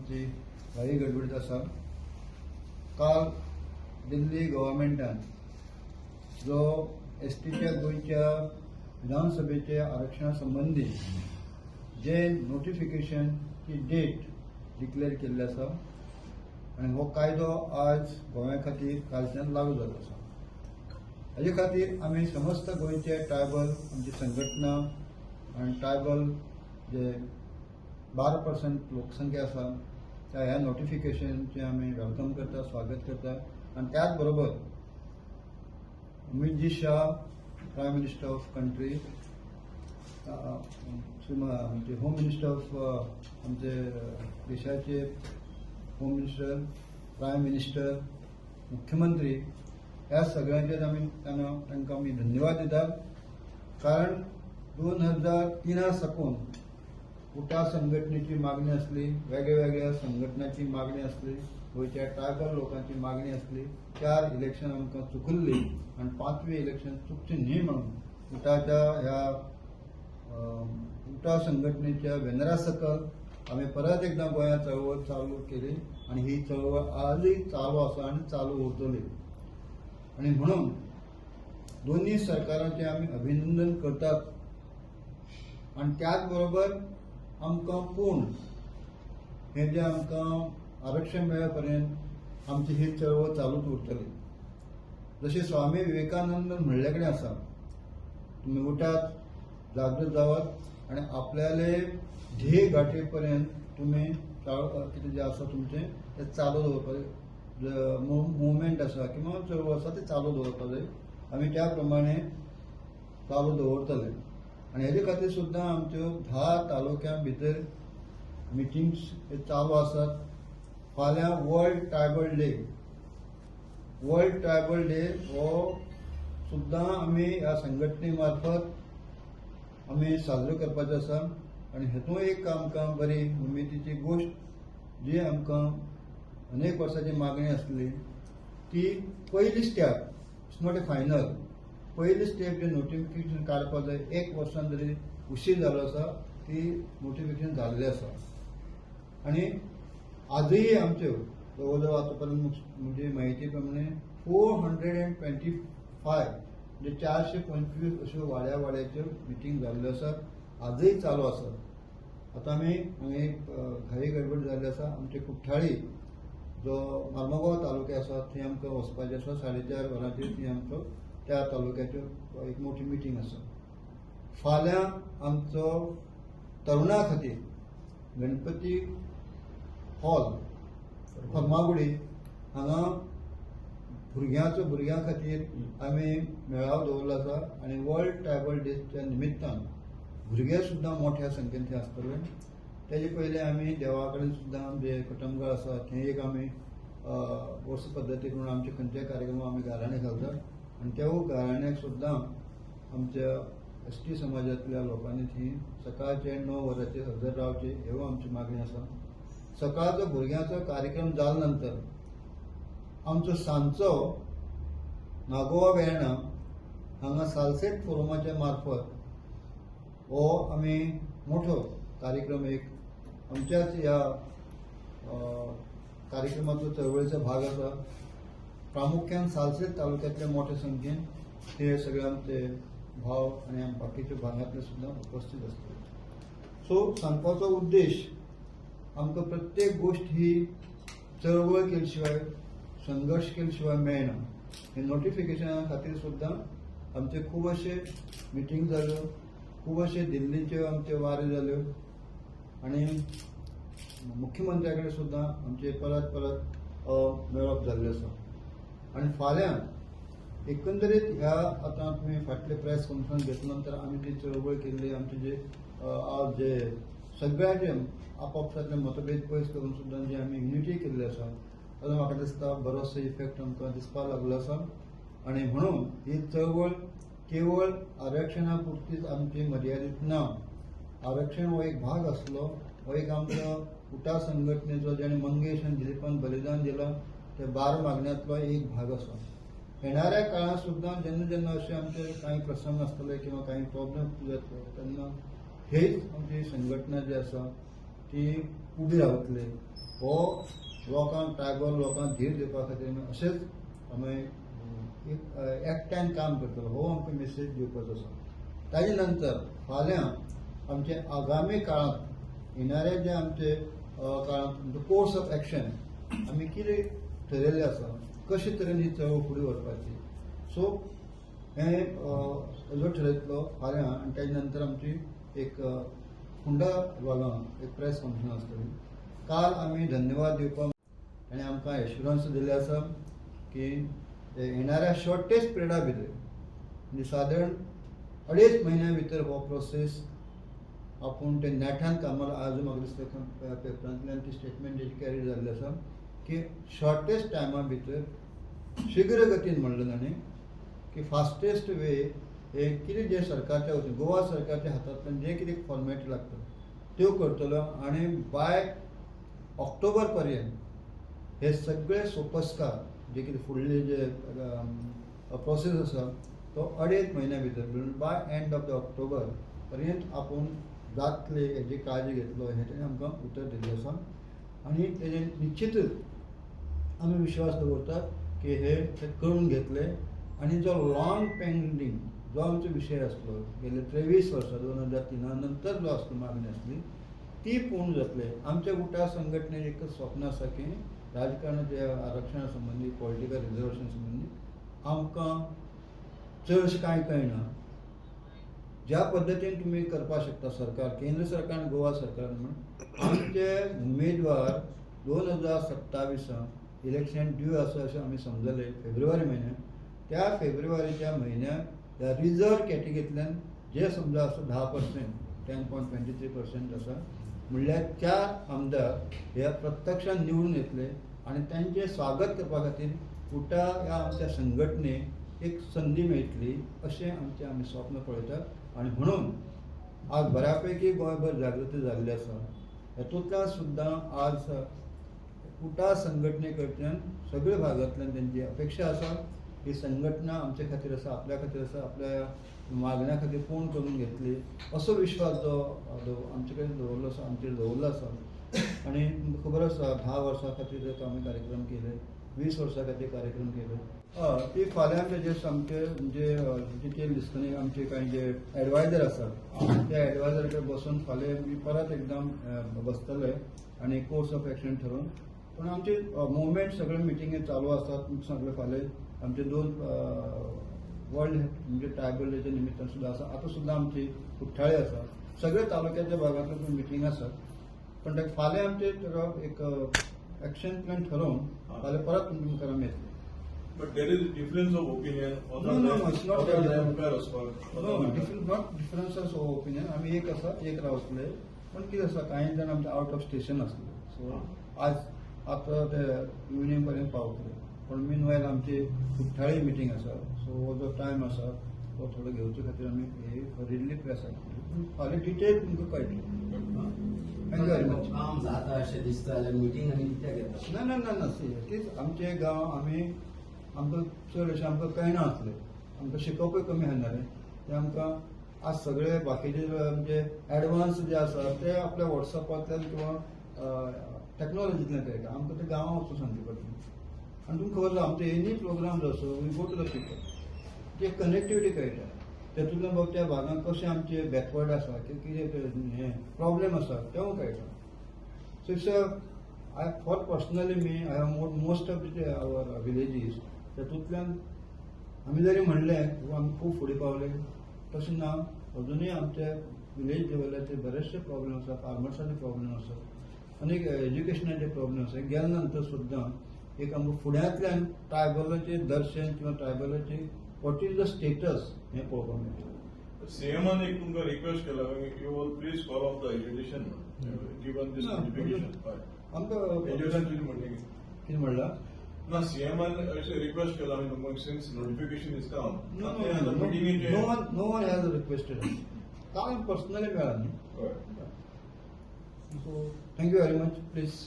आमची घाई गडबडीत आसा. काल दिल्ली गव्हर्मेंटान जो एसटीच्या गोंयच्या विधानसभेचे आरक्षणा संबंदी जे नोटिफिकेशनची डेट डिक्लेअर केल्ली आसा आनी हो कायदो आज गोंया खातीर कालच्यान लागू जालो आसा. हाजे खातीर आमी समस्त गोंयचे ट्रायबल आमची संघटना आनी ट्रायबल जे 12% लोकसंख्या आसा त्या ह्या नोटिफिकेशनचें आमी welcome करता, स्वागत करता. आनी त्याच बरोबर Amitji Shah, prime minister of country, आमचे होम मिनिस्टर ऑफ आमचे देशाचे होम मिनिस्टर, प्रायम मिनिस्टर, मुख्यमंत्री, ह्या सगळ्यांचेच आमी तांकां आमी धन्यवाद दितात. कारण 2003 साकून उटा संघटनेची मागणी आसली, वेगळ्या वेगळ्या संघटनाची मागणी आसली, गोंयच्या ट्रायबल लोकांची मागणी आसली. 4 इलेक्शन आमकां चुकल्ली आनी 5वें इलेक्शन चुकचें न्ही म्हणून उटाच्या ह्या उटा संघटनेच्या बॅनरा सकल आमी परत एकदां गोंयांत चळवळ चालू केली आनी ही चळवळ आजूय चालू आसा आनी चालू उरतली. आनी म्हणून दोन्ही सरकारांचे आमी अभिनंदन करतात. आनी त्याच बरोबर आमकां पूण हें जें आमकां आरक्षण मेळ्ळे पर्यंत आमची ही चळवळ चालूच उरतली. जशें स्वामी विवेकानंद म्हणले कडेन आसा, तुमी उठात, जागृत जावात आनी आपल्याले ध्येय गाठे पर्यंत तुमी कितें जें आसा तुमचें तें चालू दवरपाक, मुवमेंट आसा किंवा चळवळ आसा ते चालू दवरपाक जाय. आमी त्या प्रमाणे चालू दवरतले. आनी हेजे खातीर सुद्दां आमच्यो 10 तालुक्यां भितर मिटिंग्स हे चालू आसात. फाल्यां world tribal day, world tribal day हो सुद्दां आमी ह्या संघटने मार्फत आमी साजरो करपाचो आसा. आनी हेतून एक आमकां बरी उमेदीची गोश्ट जी आमकां अनेक वर्सांची मागणी आसली ती पयली step, it's not a final, पयली स्टेप जे नोटिफिकेशन काडपाक जाय, एक वर्सान जरी उशीर जालो आसा ती नोटिफिकेशन जाल्लें आसा. आनी आजूय आमच्यो जवळ जवळ आतां पर्यंत म्हणजे म्हायती प्रमाणे 425 म्हणजे 425 अश्यो वाड्या वाड्याच्यो मिटींग जाल्ल्यो आसात, आजूय चालू आसात. आतां आमी हांगा एक घाई गडबड जाल्ली आसा. आमचे कुठ्ठाळी जो मार्मगांव तालुक्या आसा थंय आमकां वचपाचें आसा. 4:30 वरांचेर थंय आमचो त्या तालुक्याच्यो एक मोठी मिटींग आसा. फाल्यां आमचो तरुणा खातीर गणपती हॉल फर्मागुडी हांगा भुरग्यां खातीर आमी मेळावो दवरलो आसा. आनी वर्ल्ड ट्रायबल डेच्या निमित्तान भुरगे सुद्दां मोठ्या संख्येन थंय आसतले. तेजे पयलीं आमी देवा कडेन सुद्दां जे कटमगाळ आसा थंय एक आमी वर्स पद्दती म्हणून आमचे खंयच्याय कार्यक्रमाक आमी गाराणें घालतात आनी त्या गाराण्याक सुद्दां आमच्या एसटी समाजांतल्या लोकांनी थंय सकाळचे 9 वरांचेर हजर रावचें ह्यो आमची मागणी आसा. सकाळचो भुरग्यांचो कार्यक्रम जाल्या नंतर आमचो सांजचो नागोवा वेर्णा हांगा सालसेट फोरमाच्या मार्फत हो आमी मोठो कार्यक्रम एक आमच्याच ह्या कार्यक्रमाचो चळवळीचो भाग आसा. प्रामुख्यान सालसेट तालुक्यातले मोठ्या संख्येन हे सगळे आमचे भाव आनी बाकीचे भागांतले सुद्दां उपस्थित आसतले. सो सांगपाचो उद्देश आमकां प्रत्येक गोश्ट ही चळवळ केली शिवाय, संघर्श केले शिवाय मेळना. हे नोटिफिकेशना खातीर सुद्दां आमचे खूब अशे मिटींग जाल्यो, खूब अशे दिल्लीच्यो आमचे वारे जाल्यो आनी मुख्यमंत्र्या कडेन सुद्दां आमचे परत परत मेळप जाल्लें आसा. आनी फाल्यां एकंदरीत ह्या आतां तुमी फाटले प्रेस कॉन्फरन्स घेतल्या नंतर आमी जी चळवळ केल्ली, आमचे जे आज जे सगळ्यांचे आपापसांतले मतभेद पयस करून सुद्दां जी आमी युनिटी केल्ली आसा, ताजो म्हाका दिसता बरोसो इफेक्ट आमकां दिसपाक लागलो आसा. आनी म्हणून ही चळवळ केवळ आरक्षणा पुरतीच आमची मर्यादीत ना. आरक्षण हो एक भाग आसलो, हो एक आमचो उटा संघटनेचो जेणे मंगेश आनी दिलीपान बलिदान दिलां ते 12 मागण्यांतलो एक भाग आसा. येणाऱ्या काळांत सुद्दां जेन्ना जेन्ना अशे आमचे कांय प्रसंग आसतले किंवा कांय प्रॉब्लेम जातले तेन्ना हेच आमची संघटना जी आसा ती उबी रावतली. हो लोकांक ट्रायबल लोकांक धीर दिवपा खातीर आमी अशेंच आमी एकट्यान काम करतलो हो आमकां मेसेज दिवपाचो आसा. ताजे नंतर फाल्यां आमचे आगामी काळांत येणारे जे आमचे काळांत कोर्स ऑफ एक्शन आमी कितें ठरयल्लें आसा, कशे तरेन ही चळवळ फुडें व्हरपाची, सो हें जो ठरयतलो फाल्यां. आनी ताजे नंतर आमची एक फोंडा भागांत एक प्रेस कॉन्फरन्स आसतली. काल आमी धन्यवाद दिवपाक आनी आमकां एश्युरन्स दिल्लें आसा की येणाऱ्या शॉर्टेस्ट पिरियडा भितर म्हणजे सादारण 2.5 म्हयन्या भितर हो प्रोसेस आपूण ते नेटान कामार आज म्हाका दिसता पेपरांतल्यान ती स्टेटमेंट जी कॅरी जाल्ली आसा की शॉर्टेस्ट टायमा भितर शीघ्र गतीन म्हणलें ताणें की फास्टेस्ट वे हे कितें जें सरकारच्या वतीन गोवा सरकारच्या हातांतल्यान जे कितें फॉर्मेलिटी लागता त्यो करतलो आनी बाय ऑक्टोबर पर्यंत हे सगळे सोपस्कार जे कितें फुडले जे प्रोसेस आसा तो 2.5 म्हयन्या भितर by end of the October पर्यंत आपूण जातले हेजी काळजी घेतलो हें तेणें आमकां उतर दिल्लें आसा. आनी तेजेर निश्चितच आमी विश्वास दवरतात की हे ते करून घेतले. आनी जो लॉंग पेंडींग जो आमचो विशय आसलो गेले 23 वर्सां 2003 नंतर जो आसलो मागणी आसली ती पूर्ण जातले. आमच्या उटा संघटनेचें एक स्वप्न आसा की राजकारणाच्या आरक्षणा संबंदी पॉलिटिकल रिजर्वेशन संबंदी आमकां चडशें कांय कळना. ज्या पद्दतीन तुमी करपाक शकता सरकार, केंद्र सरकार आनी गोवा सरकार म्हूण आमचे उमेदवार 2027 इलेक्शन ड्यू आसा अशें आमी समजले फेब्रुवारी म्हयन्याक. त्या फेब्रुवारीच्या म्हयन्याक ह्या रिजर्व कॅटेगरींतल्यान जे समजा आसा 10%, 10.23% आसा म्हणल्यार 4 आमदार हे प्रत्यक्षान निवडून येतले आनी तांचें स्वागत करपा खातीर उटा ह्या आमच्या संघटनेक एक संदी मेळटली अशें आमचें आमी स्वप्न पळयतात. आनी म्हणून आज बऱ्यापैकी गोंयभर जागृती जाल्ली आसा. हेतूंतल्यान सुद्दां आज उटा संघटने कडच्यान सगळे भागांतल्यान तेंची अपेक्षा आसा ही संघटना आमचे खातीर आसा, आपल्या खातीर आसा, आपल्या मागण्या खातीर पूर्ण करून घेतली असो विश्वास जो आमचे कडेन दवरलो आसा, आमचेर दवरलो आसा. आनी तुमकां खबर आसा 10 वर्सां खातीर आमी कार्यक्रम केले, 20 वर्सां खातीर कार्यक्रम केले. हय, ती फाल्यां आमचे जे सामके म्हणजे डिटेल दिसतली आमचे कांय जे एडवायजर आसा त्या एडवायजर कडेन बसून फाल्यां आमी परत एकदम बसतले आनी कोर्स ऑफ एक्शन ठरोवन. पूण आमचे मुवमेंट सगळे मिटिंगे चालू आसात. तुमकां सांगलें फाल्यां आमचे 2 वर्ल्ड म्हणजे ट्रायबल डेच्या निमित्तान सुद्दां आसा. आतां सुद्दां आमची कुठ्ठाळे आसा, सगळे तालुक्याच्या भागांतले मिटींग आसात. पण ते फाल्यां आमचे एक एक्शन प्लॅन ठरोवन फाल्यां परत तुमच्या मुखार आमी येतले. But there is difference of opinion. No, no, no, it's not other that. than मुखार वचपाक. No, different, not differences of opinion. आमी एक आसा, एक रावतले. पण कितें आसा कांय जाण आमचे आवट ऑफ स्टेशन आसले, सो आज आतां ते इवनींग पर्यंत पावतले. पण मीन वायल आमची कुठ्ठाळी मिटींग आसा, सो हो जो टायम आसा तो थोडो घेवचे खातीर आमी ही हरिल्ली प्रेस केली. पूण फाल्यां डिटेल तुमकां कळटलें. Thank you very much. काम जाता अशें दिसता जाल्यार मिटींग आनी कित्याक येता? ना ना ना ना, सी आमचे गांव आमी आमकां चड अशें आमकां कळना आसलें, आमकां शिकोवपूय कमी आसलें. ते आमकां आज सगळे बाकीचे म्हणजे एडवान्स जे आसा ते आपल्या वॉट्सॅपांतल्यान किंवा टॅक्नॉलॉजींतल्यान कळटा. आमकां ते गांवां वचून सांगचें पडटा. आनी तुमकां खबर आसा आमचे एनी प्रोग्राम जो आसा we go to the people, ते कनेक्टिविटी कळटा. तेतूंतल्यान बाबा त्या भागांत कशें आमचे बॅकवर्ड आसा की कितें हें प्रॉब्लेम आसा तेवूय कळटा. So it's I for personally me I have most of the our villages. तातूंतल्यान आमी जरी म्हणलें आमी खूब फुडें पावले तशें ना, अजुनूय आमच्या विलेज लेवलाचेर बरेचशे प्रॉब्लेम आसा. फार्मर्साचे प्रॉब्लेम आसा आनी एज्युकेशनाचे प्रॉब्लेम आसा. गेल्या नंतर सुद्दां एक आमकां फुड्यांतल्यान ट्रायबलाचें दर्शन किंवा ट्रायबलाचे what is the status हें पळोवपाक मेळटा. सीएमान एक तुमकां रिक्वेस्ट केला, you all please call off the agitation given this ना, नोटिफिकेशन. आमकां एज्युकेशन तुजें म्हणलें कितें म्हणलां? ना, सीएमान अशें रिक्वेस्ट केला आमी तुमकां since notification is come. No, no, no, no one, no one has requested us. कांय पर्सनली मेळ्ळा न्ही. So thank you very much, please.